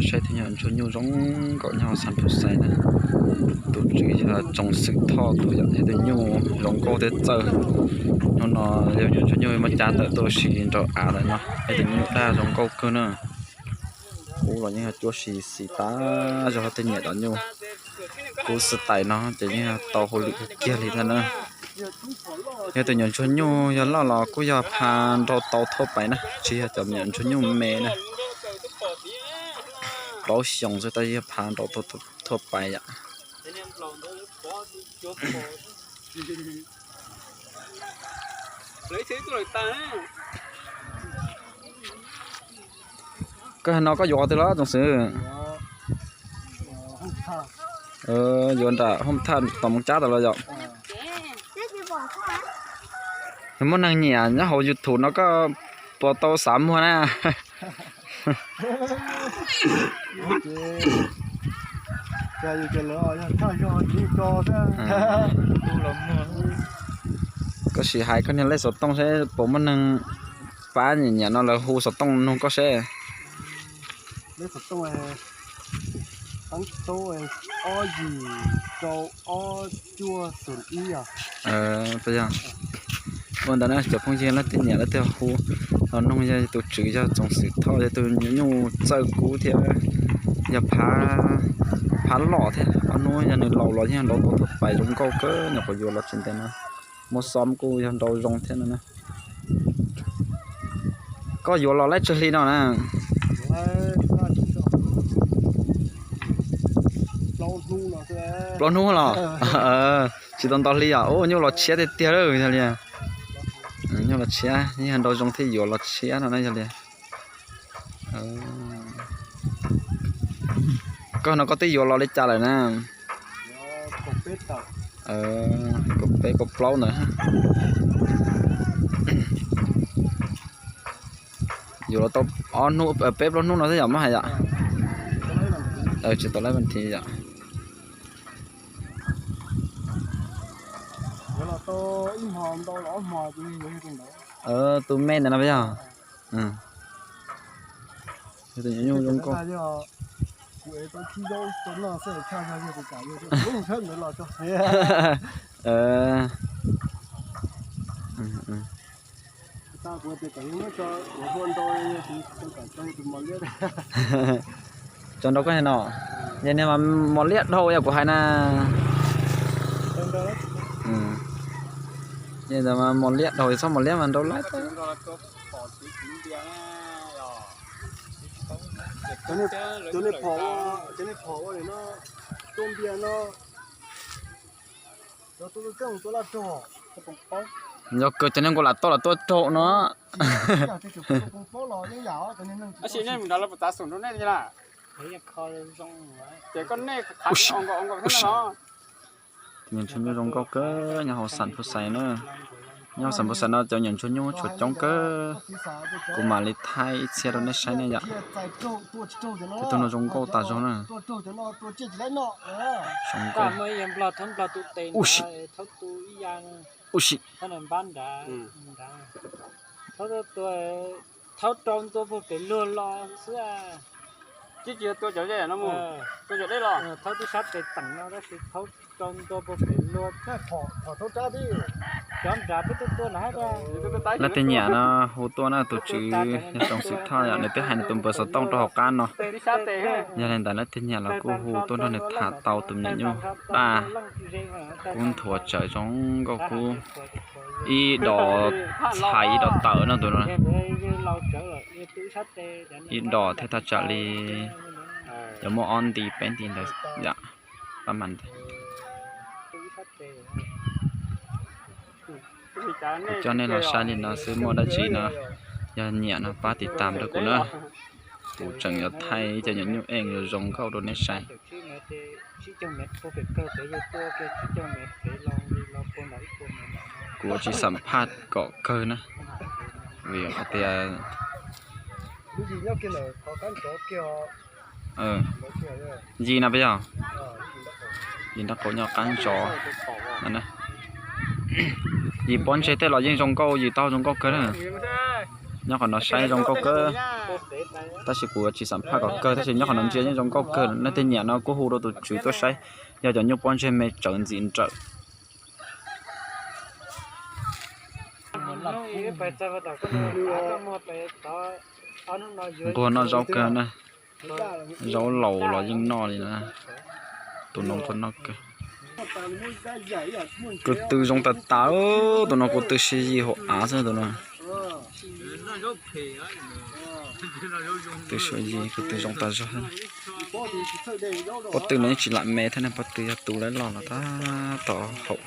Saib tus nyuam ntsuag nyuj zoo nkauj nyob hauv Xas Phus Xais na. Tus tswv yog Tsoom Xwm Thoj tus yom, thiab tus nyuj zoo nkauj thiab txawj. Hnub no yog nyuam ntsuag nyuj muab cab tawm tuaj si nraum av lawm no, thiab tus nyuj daj zoo nkauj kawg na. Kub los yeej cuab si xis tas zog tej niam tom nyuj. Kub xwb tais no ces yeej tau hauj lwm kiag li thiab na. Yog tus nyuam ntsuag nyuj yog loj los kuj yog pha nrau tau thuaj pais na, tsis yog cov nyuam ntsuag nyuj me na. Plaub xyoos xwb tab yog pha nrau tau thuaj pais yom. Koj no koj yuav qhov twg los Tsoom Xwm? Yuav nram Hoob Thaj tom Moos Cab tas los yom. Nws muaj neeg nyiam nyob hauv YouTube no koj puas tau xav muag na? Koj sim hais koj niag lej xov tooj saib puas muaj neeg pab nyiam nyiam no lawv hu xov tooj nug koj seb. Ua ntawd na cov phooj ywg leej twg nyiam leej twg hu los nug, yog tus tswv yog Tsoom Xwm Thoj, yog tus nyuj txawj kub thiab yog phav lom thiab ob hnub yog nws laus los yeej nrau tau thuaj pais zoo nkauj kawg, nyuam qhuav yuav los tsis ntev no. Muab xom kuj yog nrau zoo thiab no na. Koj yuav los laib tsawg hli no na? Plaub hnub los? Tsis tau ntau hli os. Ub, nyuj los tshiab tiag tiag lawm yog li. Nyuj los tshiab, yeej yog nrau zoo thiaj yuav los tshiab no na yog li. Koj no koj twb yuav los li cas lawm na? Kaum peb kaum plaub ntawd. Yuav los tau ob hnub peb plaub hnub no xwb yom, muab hais yom. Tsis tau laib vas thiv yom. Tus me ntawm no yog. Tus nyuj zoo nkauj. Tso nrau koj no, yog niag mas mos liab dhau yog kuv hais na. Yog ntawd mas mos liab dhau, txhob mos liab mas nrau laib. Yog kawg cov niag nkaus lam toj los tuaj raug no. Tus nyuam ntsuag nyuj zoo nkauj kawg nyob hauv Xas Phus Xais na. Nyob hauv Xas Phus Xais no cov nyuam ntsuag nyuj tshuav coob kawg. Kuv mam li thaij ib txhia rau nej saib ne yom. Tus no zoo nkauj tas zog na. Zoo nkauj. Ub si. Ub si. Thaub rau ntua puag pem luag los xwb. Thaub twb sab tes teem no tab sis thaub rau ntua puag pem luag. Cov nrad twb tuaj tuaj na. Leej twg nyiam no hu tuaj na, tus tswv yog Tsoom Xwm Thoj yom, nws twb hais nws tus npawb xov tooj rau hauv qab no. Yog li ntawd leej twg nyiam los kuj hu tuaj nrog nws tham tau tus me nyuam nyuj daj. Kub nthuav tsawv zoo nkauj kub ib dos txhais ib dos tawm no tus no. Ib dos thiaj tau tsawm li, yuav muaj ob nti peb nti ntawd yom. Pab mas ntawd kuv coj nej los saib li no xwb, muaj dab tsi no yog nyiam no pab tiv tam rau kuv na. Kuv tseem yuav thaij ib co nyuam nyuj eej zoo zoo nkauj rau nej saib. Kuv tsis xam phaj kom kawg na, vim hais tias yim no puas yog? Yim nram qaum nyob qab ntsov no. Yim pob ntseg tej los yeej zoo nkauj, yim taub zoo nkauj kawg na. Nyob qhov no saib zoo nkauj kawg. Tab sis kuv tsis xam phaj kom kawg, tab sis nyob qhov no ntsia yeej zoo nkauj kawg. Leej twg nyiam no kuj hu rau tus tswv tuaj saib, yog cov nyuj pob ntseg me tsawv ntxim nrawm. Nquag noj zaub kawg na, zaub laus los yeej noj li na. Tus no nquag noj kawg. Ko tw zoo tas tas, tus no ko tw siav yig hauv av xwb tus no. Tw siav yig, ko tw zoo tas zog. Pob tw no yeej tsis lam me thiab ne, pob tw yog tu lawv los los tab tom haum.